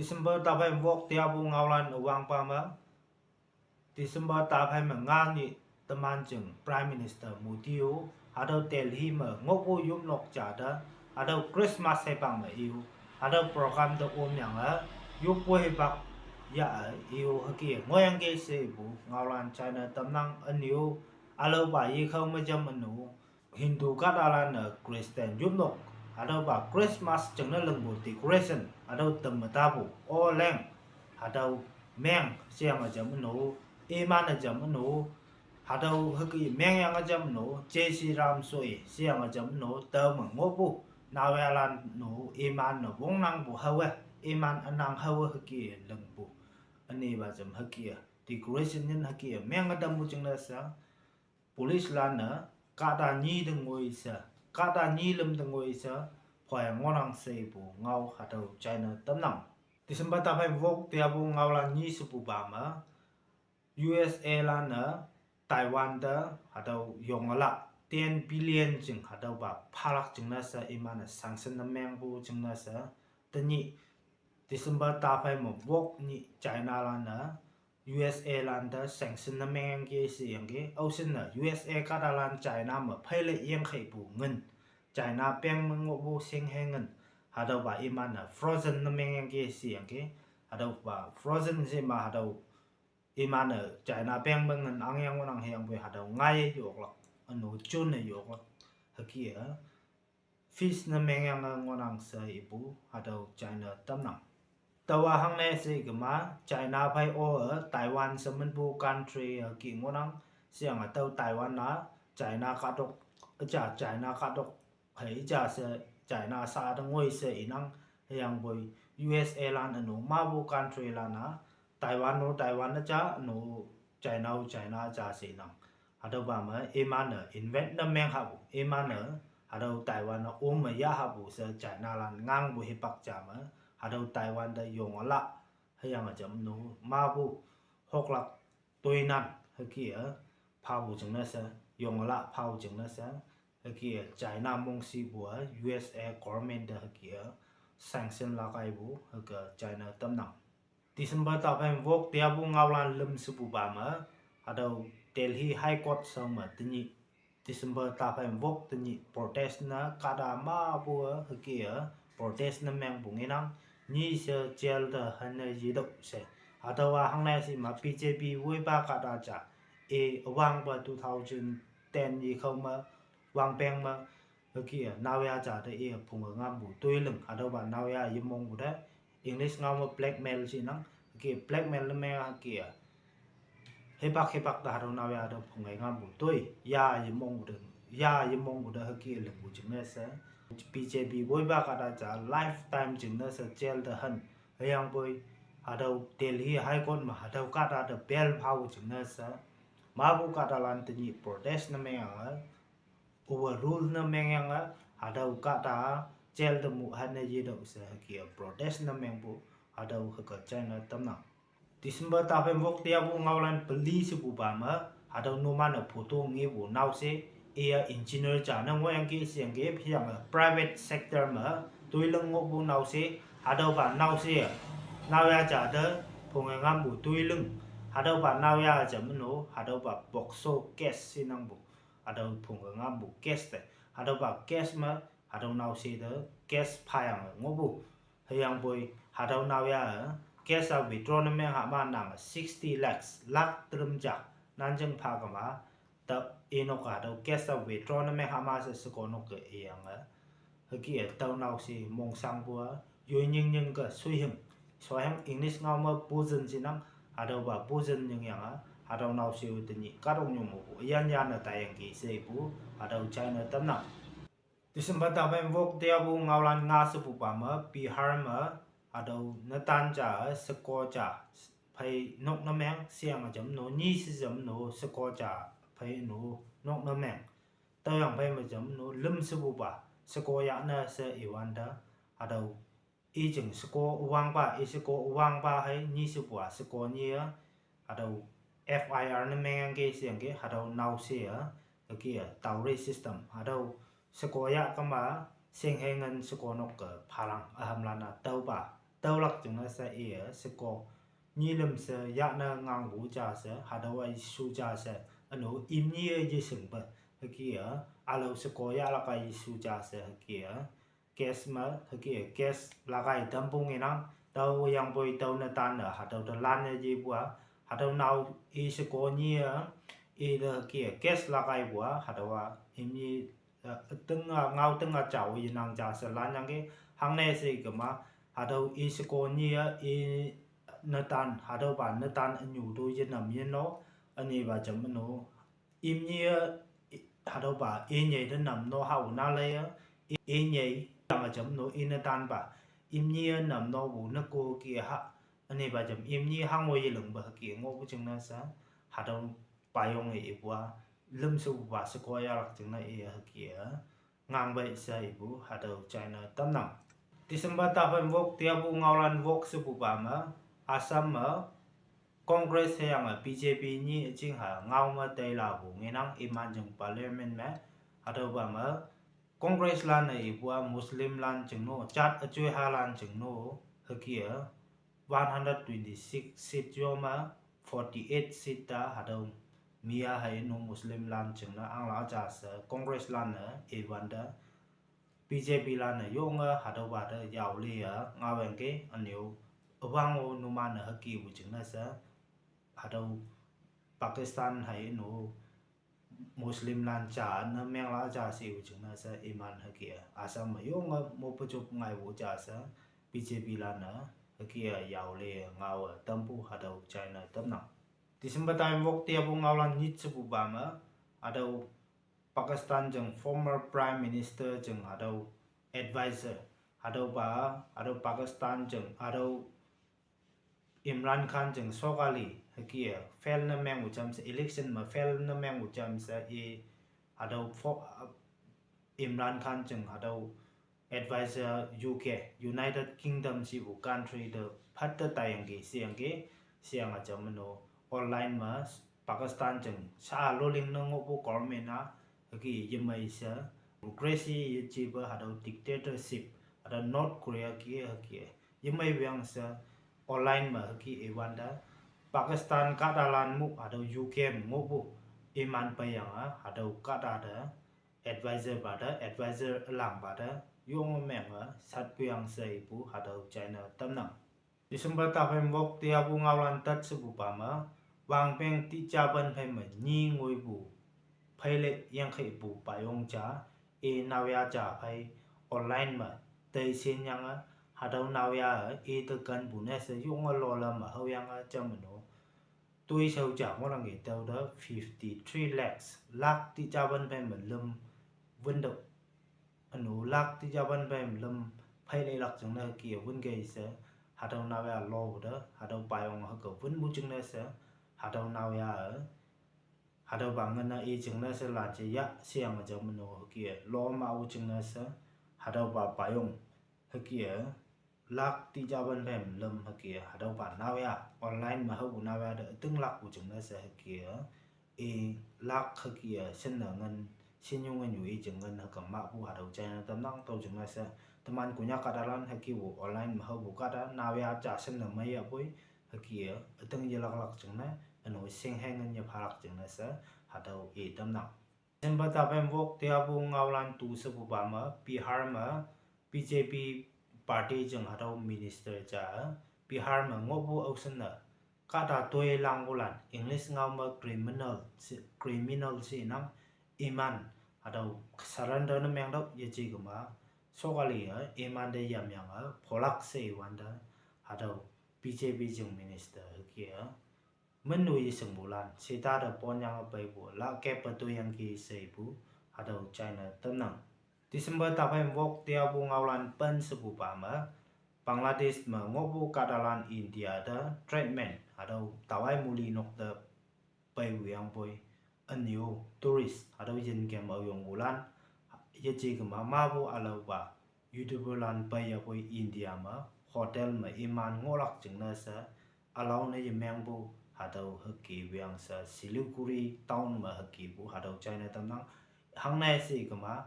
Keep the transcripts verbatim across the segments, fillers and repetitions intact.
December taphei wok tiapu ngaolan üwangpa me, December taphei me nga nyih teman jing Prime Minister Modi-o, hatüo Delhi me ngohpu yopnok ja te, hatüo Christmas hipak me i-o, hatüo program te omyange, yoppu hipak ya-e i-o hüke ngohyangki she ipu ngaolan china tamnang. Ünyo, ülaopa yekhao me jam üno, Hindu kahtalan-e Christian yopnok, hatüopa Christmas jingne lingpu decoration, hatüo temme tapu, oleng, hatüo meng sheyange jam üno, iman-e jam üno, hatüo hüke mengyange jam üno, Jai Shri Ram soi sheyange jam üno, tao me ngohpu, naoyalan no, iman-e wongnangpu haowe, iman ünang haowe hüke lingpu. Ünepa jam hüke, decoration yin hüke, menge tampu jingne she, police lan-e, kahta nyi te ngoi she, kahta nyi lüm te ngoi she, phoyang ngohnang she ipu ngao hatüo china tamnang. December taphei wok tiapu ngaolan nyi shepupa me, U S A lan-e, Taiwan te, hatüo yonge la, ten billion jing hatüopa phalak jingne she iman-e sanction ne mengpu jingne she, tenyih, December taphei me wok nyih China lan-e, U S A lan te sanction ne mengyangki sheyangki, aoshinne U S A kahtalan China me pheile yengkheipu ngin, China peng me ngohpu shinghe ngin, hatüopa iman-e frozen ne mengyangki sheyangki, hatüopa frozen she ma hatüo iman-e China peng me ngin angyang ngohnang hüyangpoi hatüo ngaiye yoklak, üno junne yoklak, hüke-a, fees ne mengyange ngohnang she ipu hatüo china tamnang. Taowa hangne she kema, China phei-o-e Taiwan she minpu country hüke ngohnang, sheyange tüo Taiwan-a, China kahtok, üja China kahtok, hei ja she, China sha te ngoi she inang, hüyangpoi, U S A lan üno mapu country lan-a, Taiwan-o Taiwan üja, üno China-o China üja she inang. Hatüopa me iman-e invade ne meng hahpu, iman-e, hatüo Taiwan-e ome yah hahpu she China lan ngangpu hipak ja me, hatüo Taiwan te yonge la, hüyange jam üno, mapu, hoklak, toinan, hüke-a, phapu jingne she, yonge la phapu jingne she, hüke-a, China mongshipu-a, U S A government te hüke-a, sanction lakaipu, hüke china tamnang. December taphei wok tiapu ngaolan lüm shepupa me, hatüo Delhi High Court shao me tenyih, December taphei wok tenyih protest ne kahta mapu-a hüke-a, protest ne mengpu ngenang, nyi she jail te hanne yetüoh she. Hatüowa hangne she ma B J P woipa kahta ja, e, üwangpa two thousand ten yekhao me, wangpeng me, hüke-a, naoyha ja te i phunge ngampu toiling, hatüopa naoyha yemongpu te, English ngao me blackmail she nang, hüke blackmail ne meng hüke-a, hipak hipak te hatüo naoyha te phunge ngampu toi, ya yemongpu te, ya yemongpu te hüke lingpu jingne she, B J P woipa kahta ja lifetime jingne she jail te han, hüyangpoi, hatüo Delhi High Court me hatüo kahta te bail phapu jingne she, mapu kahtalan tenyih protest ne mengyange, overrule ne mengyange, hatüo kahta jail te mu hanne yetüoh she hüke-a protest ne mengpu, hatüo hüke china tamnang. December taphei wok tiapu ngaolan peli shepupa me, hatüo numan-e photo ngepu naoshe, iya engineer ja ne ngohyangki sheyangki, hüyange private sector me, toiling ngohpu naoshe, hatüopa naoshe-a, naoyha ja te, phunge ngampu toiling, hatüopa naoyha jam üno, hatüopa POCSO case she nangpu, hatüo phunge ngampu case te, hatüopa case me, hatüo naoshe te, case phayange ngohpu, hüyangpoi, hatüo naoyha-e, case-a withdraw ne meng hama nange sixty lakhs, lakh trüm ja, nanjing pha kema, ta inok hatüo case-a withdraw ne meng hama she shekonok ke iyange, hüke-a tüo naoshe mongshangpu-a, yoi nying nying ke suihing, suihing English ngao me poison she nang, hatüopa poison nyingyange, hatüo naoshe-o tenyih kahtoknyu mopu üyan yanne taiyangki she ipu, hatüo china tamnang. December taphei wok tiapu ngaolan nga shepupa me, Bihar me, hatüo netan ja, sheko ja, phei nok ne meng, sheyange jam üno, nyi she jam üno, sheko ja, phei üno, nok ne meng. Tüoyang phei me jam üno, lüm shepupa, sheko yahne she iwante, hatüo, i jing sheko üwangpa, i sheko üwangpa hei, nyi shepu-a, sheko nyi-a, hatüo F I R ne mengyangki sheyangki, hatüo naoshe-a, hüke-a, dowry system, hatüo, sheko yah kema, shinghe ngin shekonok ke phalang, ühamlan-a tüopa, tüolak jingne she iye sheko nyi lüm she yahne ngangpu ja she, hatüowa issue ja she, üno imnyi-e yeshingpe hüke a, ülao sheko yahlak-a issue ja she hüke a, case me hüke case lakai tampu ngenang, tao yangpoi tüo netan-e hatüo te lan-e yepu a, hatüo nao i sheko nyi-e, ite hüke case lakaipu a, hatüowa imnyi, eh, tenga ngao tenga jao yenang ja she lanyangki, hangne she kema, hatüo i sheko nyi-e, i netan, hatüopa netan ünyu to yenam yeno, ünepa jam üno, imnyi-e, i, hatüopa inyei te nam no hao na lei-e, i, inyei, yange jam no i netanpa, imnyi-e nam nopu neko ke ha, ünepa jam imnyi hango yelingpe hüke ngohpu jingne she, hatüo payong-e ipu a, lümshepupa sheko yahlak jingne iye hüke a, ngangpei she ipu hatüo china tamnang. December taphei wok teapu ngaolan wok shepupa me, Assam me, Congress hüyange B J P nyi üjing ha ngao me teilapu ngenang iman jing parliament me, hatüopa me, Congress lan-e ipu a Muslim lan jingno, jat üjoihalan jingno, hüke a, one hundred twenty-six seat yo me, forty-eight seat ta hatüo, mia hei no Muslim lan jingne angla ja she Congress lan-e iwante, B J P lan-e yonge hatüopa te yao le a ngaowangki ünyu, üwang-o numan-e hükepu jingne she, hatüo Pakistan hei no Muslim lan ja ne mengla ja shepu jingne she iman hüke a, Assam me yonge mopejup ngaipu ja she, B J P lan-e hüke a yao le ngaowe tampu hatüo china tamnang. December taphei wok teapu ngaolan nyit shepupa me, hatüo Pakistan jing former Prime Minister jing hatüo advisor, hatüopa, hatüo Pakistan jing, hatüo Imran Khan jing sokali hüke a fail ne mengpu jamshe, election me fail ne mengpu jamshe i, hatüo fo-, Imran Khan jing hatüo advisor U K, United Kingdom shepu country te phatte taiyangki sheyangki, sheyange jam üno, online me Pakistan jing sha loling ne ngohpu government a, hüke yemei she, democracy yejepe hatüo dictatorship, hatüo North Korea ke hüke, yemei wang she, online me hüke iwante, Pakistan kahtalan mu hatüo U K me ngohpu, iman peiyange hatüo kahta te, advisor pa te, advisor ülangpa te, yonge menge satpuyang she ipu hatüo china tamnang. December taphei wok teapu ngaolan tat shepupa me, wangpeng tija pen phei me nyi ngoipu, pheile yangkheipu payong ja, i naoya ja phei, online me, teishin yange, hatüo naoya-e ite kenpu ne she yonge lola me haoyange jam üno, toishao ja ngohnangki tüote fifty-three lakhs, lakh tija pen phei me lüm wüntüoh. Üno lakh tija pen phei me lüm phei leilak jingne hüke wün kei she, hatüo naoya lopu te, hatüo payong hüke wünpu jingne she, hatüo naoya-e, hatüopa ngin-a i jingne she lan je ya sheyange jam üno hüke lo mapu jingne she, hatüopa payong, hüke a, lakh tija pen phei me lüm hüke a, hatüopa naoya, online me haopu naoya te ütinglakpu jingne she hüke a, i lakh hüke a, shinne ngin, shinyu ngin yu i jing ngin hüke mahpu hatüo china tamnang tüo jingne she, teman Konyak kahtalan hükepu online me haopu kahta naoya ja shinne meiyahpoi, hüke a, üting yelaklak jingne, üno shinghei ngin yephalak jingne she, hatüo i tamnang. December taphei wok teapu ngaolan tu shepupa me, Bihar me, B J P party jing hatüo minister ja, Bihar me ngohpu aoshinne, kahta toilangpulan, English ngao me criminal, criminal shenang, iman, hatüo surrender ne mengtüoh yeje kema, sokali-e, imante yamyange, pholak she iwante, hatüo B J P jing minister hüke a, menu yeshingpulan, sita te ponyange peipu, la keppe toiyangki she ipu, hatüo china tamnang. December taphei wok teapu ngaolan pen shepupa me, Bangladesh me ngohpu kahtalan India te treatment, hatüo tawai muli nok te peipu yangpoi, ünyu tourist, hatüo yinkem aoyongpulan, yeje kema mapu ülaopa, YouTuberlan peiyahpoi India me, hotel me iman ngohlak jingne she, ülao ne yemengpu, hatüo hüke wang she Siliguri town me hükepu hatüo china tamnang, hangne she kema,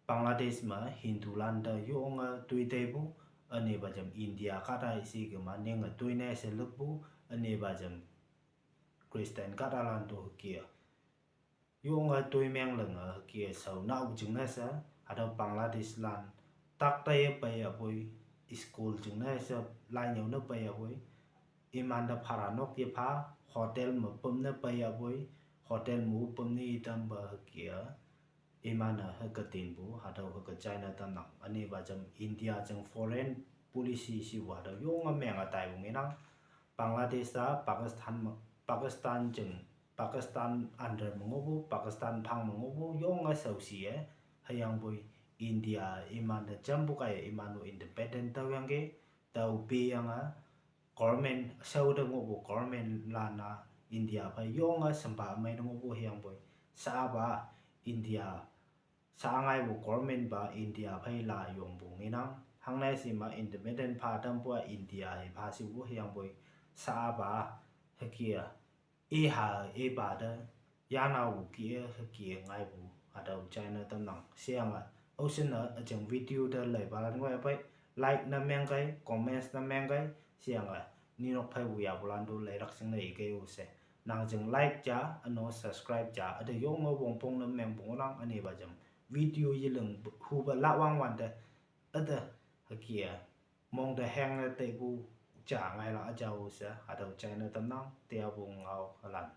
Bangladesh me Hindulan te yonge toiteipu, Üneba jam India kahta isi kema ninge toine she lükpu, üneba jam Christian kahtalan to hüke-a yonge toimeng lenge hüke-a shao nao jingne she, hatüo Bangladesh lan takta ye peiyapoi, school jingne she, lainyüo ne peiyapoi, imante bhara nok yepha, hotel me püm ne peiyapoi, hotel me püm ne itampa hüke-a, iman-e hüke tinpu hatüo hüke china tamnang. Üneba jam India jing foreign policy shipu hatüo yonge menge taipu ngenang. Bangladesh-a Pakistan me, Pakistan jing, Pakistan under me ngohpu, Pakistan phang me ngohpu yonge shaoshi-e, hüyangpoi India imante jampu kaiye iman-o independent taoyangki, tao peyange government shao te ngohpu government lan-a India phei yonge shempa mei ne ngohpu hüyangpoi, sha-a pa India, sha-a ngaipu government pa India phei la yongpu ngenang. Hangne shima independent pha tampu-a India hei pha shipu hüyangpoi, sha-a pa hüke-a, iha ipa te yanaopu kih-e hüke ngaipu hatüo china tamnang. Sheyange, aoshinne üjing video te leipalan ngoi pei, like ne mengkei, comments ne mengkei, sheyange, ninok pheipu yapulan to leilak jingne ikei-o she, nang jing like ja, üno subscribe ja, üte yonge wongpong ne mengpu ngohnang. Üneba jam video yeling hupa lawang wante, üte hüke-a mong te hangne teipu ja ngailak üjao she hatüo china tamnang. Teapu ngao halan.